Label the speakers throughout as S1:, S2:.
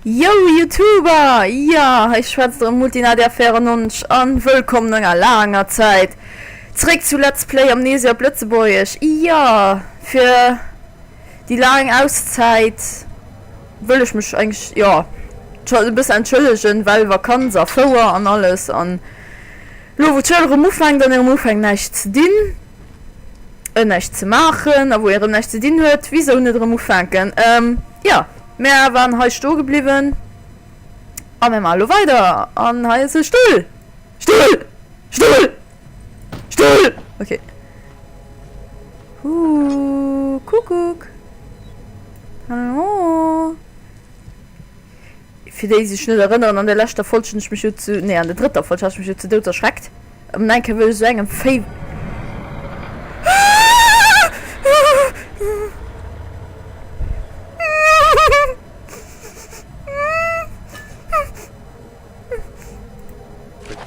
S1: Yo Youtuber! Jo, hei schwätzt erëm Multinadia 94 an wëllkomm no enger laanger Zäit zeréck zu Let's Play Amnesia op Lëtzebuergesch. Jo, fir déi laang Auszäit wëll ech mech eigentlech, jo, e bëssen entschëllegen, well Vakanz a Fouer an alles an elo wou d'Schoul erëm ufänkt an een erëm ufänkt näischt ze dinn, näischt ze maachen a wou een erëm näischt ze dinn huet, wisou net erëm ufänken? Jo. Mär waren hei stoe gebliwwen a mär maache lo weider. An hei ass e Stull! Stull! Stull! Stull! Ok. Huu, Kuckuck. Hallo. Fir déi, déi sech net erënneren, an der leschter Folg hunn ech mech jo zu, nee, an der drëtter Folg hat ech mech jo zu Doud erschreckt. An eng Kéier wëll ech esou engem Véi.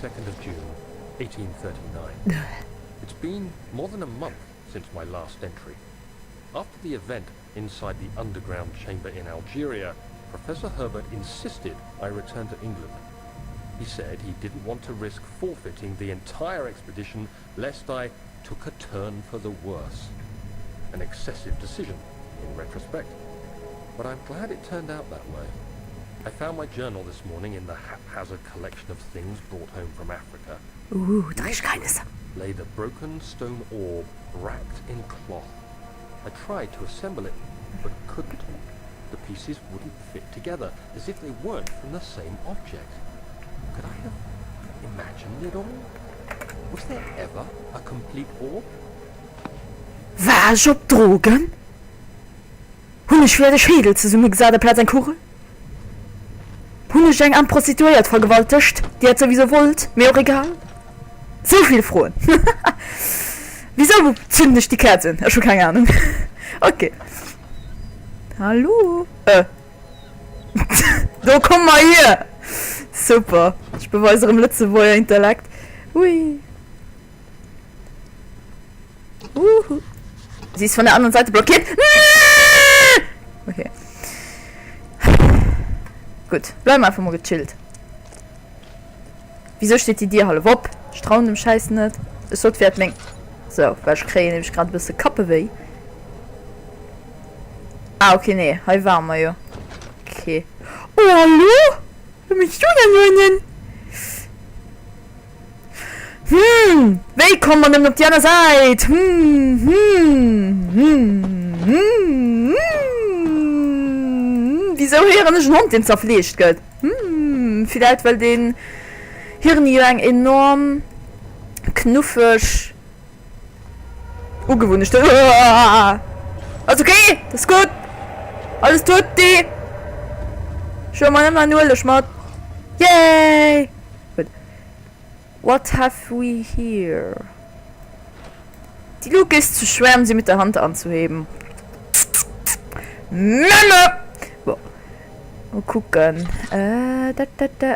S2: Second of June, 1839. It's been more than a month since my last entry. After the event inside the underground chamber in Algeria, Professor Herbert insisted I return to England. He said he didn't want to risk forfeiting the entire expedition lest I took a turn for the worse. An excessive decision, in retrospect. But I'm glad it turned out that way. I found my journal this morning in the haphazard collection of things brought home from Africa.
S1: Ooh, Dreckscheinisse.
S2: Lay the broken stone orb wrapped in cloth. I tried to assemble it, but couldn't. The pieces wouldn't fit together, as if they weren't from the same object. Could I have imagined it all? Was there ever a complete orb?
S1: War ech op Drogen? Hunn ech vläit e Scheedel zesummegesat aplaz eng Kugel? Hunn ech eng aarm Prostituéiert vergewaltegt, déi dat souwisou wollt, mee och egal? Sou vill Froen! Wisou zünden ech déi Käerz un? Ech hu keng Anung. Ok. Hallo? Äh. Do komme mer hier! Super. Ech beweise erëm Lëtzebuerger Intellekt. Hui. Uhu. Sie ist von der anderen Seite blockiert. Okay. Gutt, bleiwe mer einfach mol gechillt. Wieso steet déi Dier hallef op? Ech trauen dem Schäiss net. Ech sollt wäert meng. Sou, well ech kréien nämlech grad e bësse Kappewéi. Ah, okay, nee, hei ware mer jo. Okay. Oh, hallo? Wat méchs du denn do ënnen? Hm, wéi komme mer nëmmen op déi aner Säit? Hm, hm, hm, hm, hm. Wisou héieren ech en Hond, deen zerfleegt gëtt? Hm, villäit well deen Hirni jo eng enorm knuffeg Ugewunnecht huet. Ass ok, dat ass gutt. Alles tutti. Ech huele mer nëmmen en Ueleg mat. Yay! Gutt. What have we here? Die Luke ist zu schwer, um sie mit der Hand anzuheben. Memme! Bon. Mol kucken. Äh, da, da, da.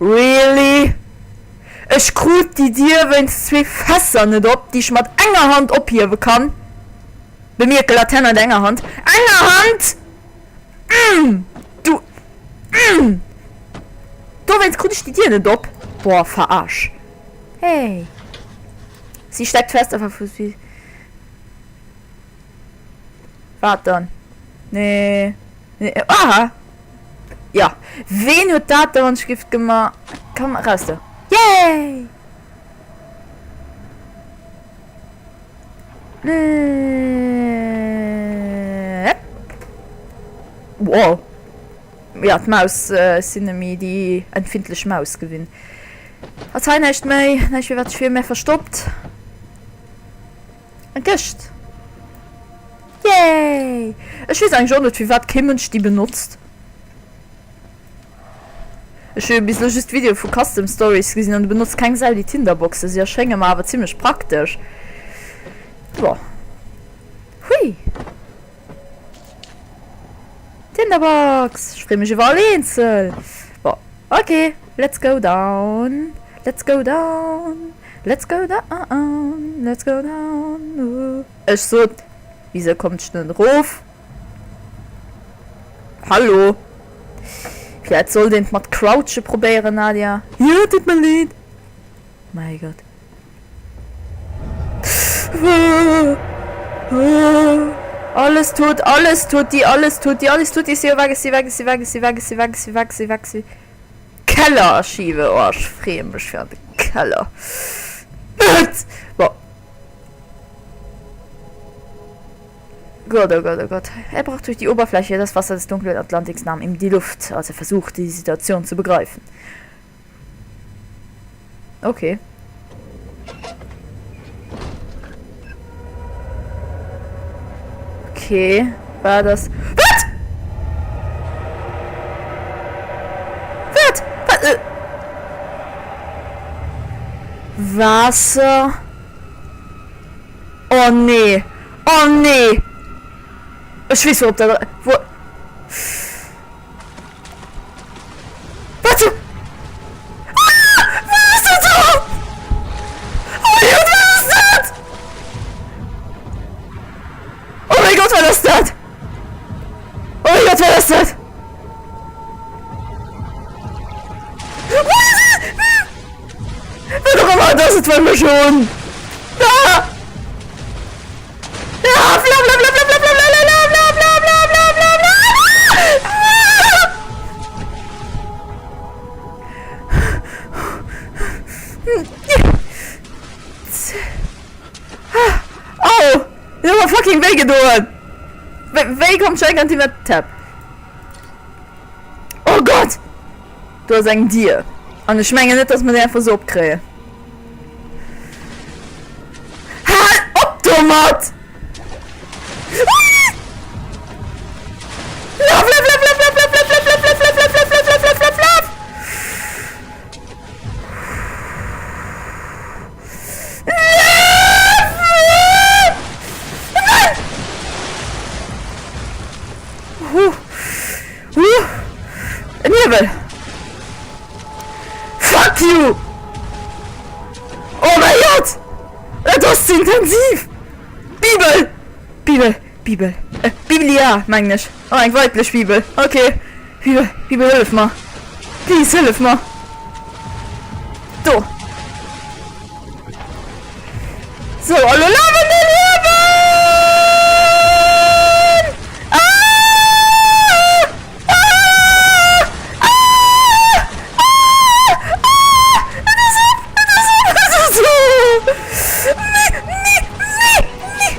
S1: Really? Ech krut déi Dier wéinst zwee Fässer net op, déi ech mat enger Hand ophiewe kann. Bemierke, Laterne an enger Hand. Enger Hand! Umm! Du. Umm! Dowéinst krut ech déi Dier net op. Boah, verarsch. Hey. Sie steckt fest, einfach vu sie. Wat dann? Nee. Nee. Aha! Ja. Ween huet dat dann wann ech giff gemaach? Komm, raus do. Yay! Wow. Ja, d'Maus, ech sinn net méi déi empfindlech Maus gewinnt. Ass hei näischt méi? Näischt méi wat sech vir mär verstoppt? Eng Këscht! Yay! Ech weess eigentlech och net firwat kee Mënsch déi benotzt. Ech hu jo bis elo just Videoe vu Custom Stories gesinn an do benotzt keng Sau déi Tinderboxen. Si erschénge mer awer zimlech praktesch. Boah. Hui. Tinderbox! Ech free mech iwwer all eenzel. Bon, ok, let's go down. Let's go down. Let's go down. Let's go down. Ech sot, wisou kommt ech net erof? Hallo? Vläit sollt een et mat Crouche probéieren, Nadia. Jo, tut mer leed. Mäi Gott. Alles tot, alles tutti, alles tutti, alles tutti. Ech si jo weg, ech si weg, ech si weg, ech si weg, ech si weg, ech si weg, ech si weg, ech si. Kellerarchive, oh ech freeë mech fir an de Keller. Bon. Gott, oh Gott, oh Gott. Er brach durch die Oberfläche, das Wasser des dunklen Atlantiks nahm ihm die Luft, als er versuchte, die Situation zu begreifen. Okay. Okay, war das... Wat? Wat? Wat? Äh. Waasser? Oh nee! Oh nee! Ech weess wourop dat... Wo... Wat zum... Ah! Wat ass dat do? Oh mein Gott, wat ass dat? Oh mein Gott, wat ass dat? Oh mein Gott, wat ass dat? Wat och ëmmer et ass, et wëll mech hunn. Ah! Laf, laf, laf, laf, laf, laf, laf, laf, laf, laf, laf, laf, laf, laf, laf. Au! Dat huet mer fucking wéi gedoen! Wéi kommt schon eng Antimat-Tab? Oh Gott! Do ass eng Dier. An ech mengen net, dass mer déi einfach sou opkréien. Hal op domat! Laf, laf, laf, laf, laf, laf, laf, laf, laf, laf, laf, laf, laf, laf, laf, laf, laf! Laf! Huh. Huh. En Niewel! Fuck you! Oh mäi Gott! Dat ass ze intensiv! Bibel! Bibel, Bibel, äh, Biblia, mengen ech. Oh, eng weiblech Bibel. Okay. Bibel, Bibel, hëllef mer. Please, hëllef mer. Do. So, a lo lafen den Niewel! Ah! Ah! Ah! Ah! Ah! Et ass op! Et ass op! Et ass op! Nee! Nee! Nee! Nee!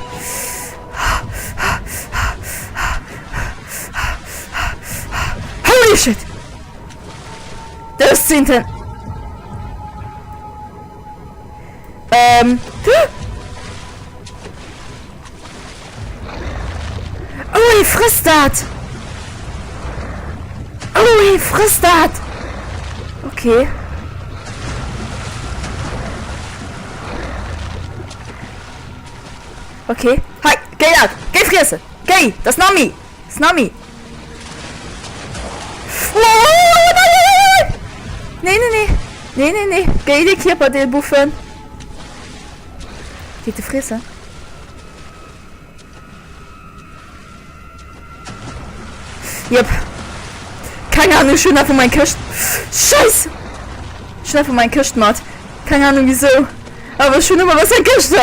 S1: Holy shit! Dat ass ze inten. Ähm. Oh, hie frësst dat! Oh, hie frësst dat! Okay. Okay. Hei, géi dat! Géi friessen! Géi! Dat ass Nami! Dat ass Nami! Nee, nee, nee. Nee, nee, nee. Géi dee Kierperdeel buffen. Geet de friessen? Jep. Keng Ahnung, ech hunn einfach meng Këscht. Scheiss! Ech hunn einfach meng Këscht mat. Keng Ahnung wisou. Awer ech hunn ëmmer was eng Këscht.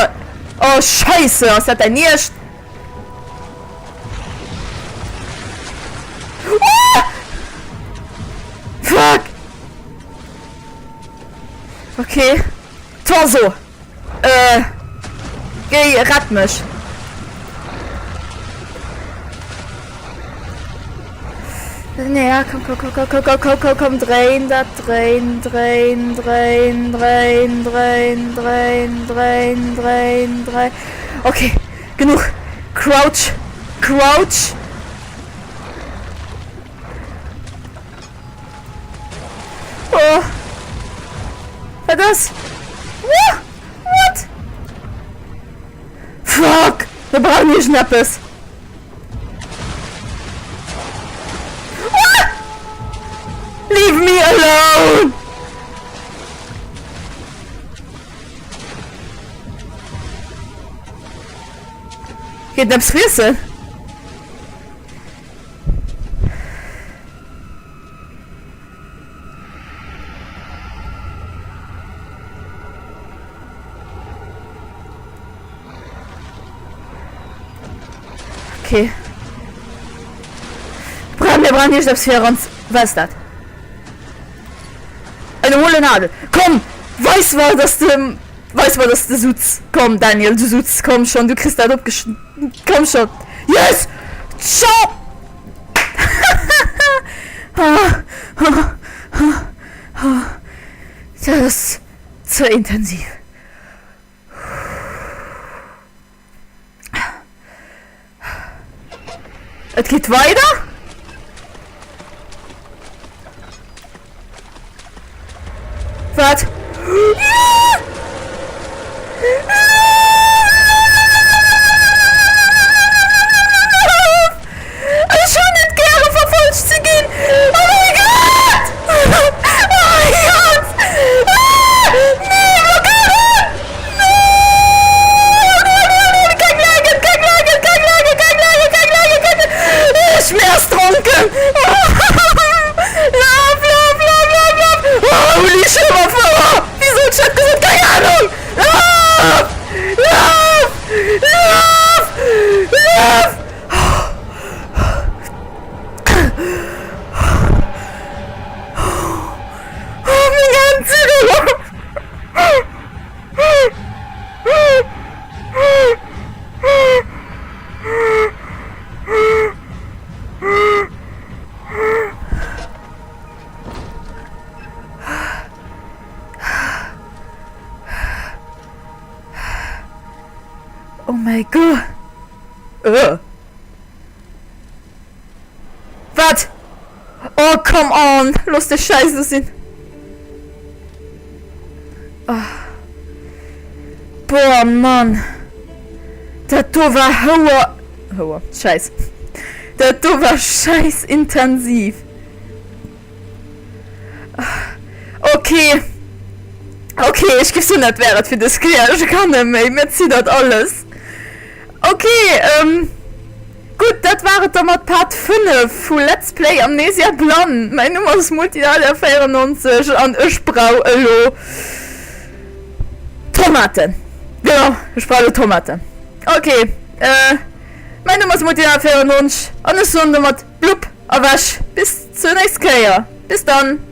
S1: Oh, Scheisse, ass dat däin Eescht? Fuck! Okay. Torso! Äh. Géi, rett mech! Nee, ja, komm, komm, komm, komm, komm, komm, komm, komm, komm, dréin dat, dréin, dréin, dréin, dréin, dréin, dréin, dréin, dréin, dréin. Okay, genuch. Crouch, crouch. Oh. Wat ass? What? What? Fuck! Wir brauchen iergendeppes. Ah! Leave me alone! Geet en eppes friessen? Okay. Bra mir brauchen iergendeppes fir eran. Wat ass dat? Eine hohle Nadel. Komm, weis mer, dass de, weis mer, dass de sutz. Komm, Daniel, du sutz. Komm schon, du kriss dat opgesch. Komm schon. Yes! Ciao! Dat ass ze intensiv. Et geet weider. Wat? Ech hunn net gäre verfolgt ze ginn. Oh mäi Gott! Oh mäi Gott! Nee, Blockaden! Oh mäi Gott. Ëh. Wat? Oh come on! Looss de Schäiss elo sinn. Boah Mann. Dat do war houer. Houer. Schäiss. Dat do war schäiss intensiv. Okay. Okay, ech géif soen dat wär et fir des Kéier. Ech kann net méi. Mir ziddert alles. Ok, gutt, dat war et da mat Part 5 vu Let's Play Amnesia Blann. Mäin Numm ass Multinalia94 an ech brauch elo Tomaten. Genau, ech brauch elo Tomaten. Ok, mäin Numm ass Multinalia94 an ech soen domat Blupp a Wäsch bis zur nächst Kéier. Bis dann!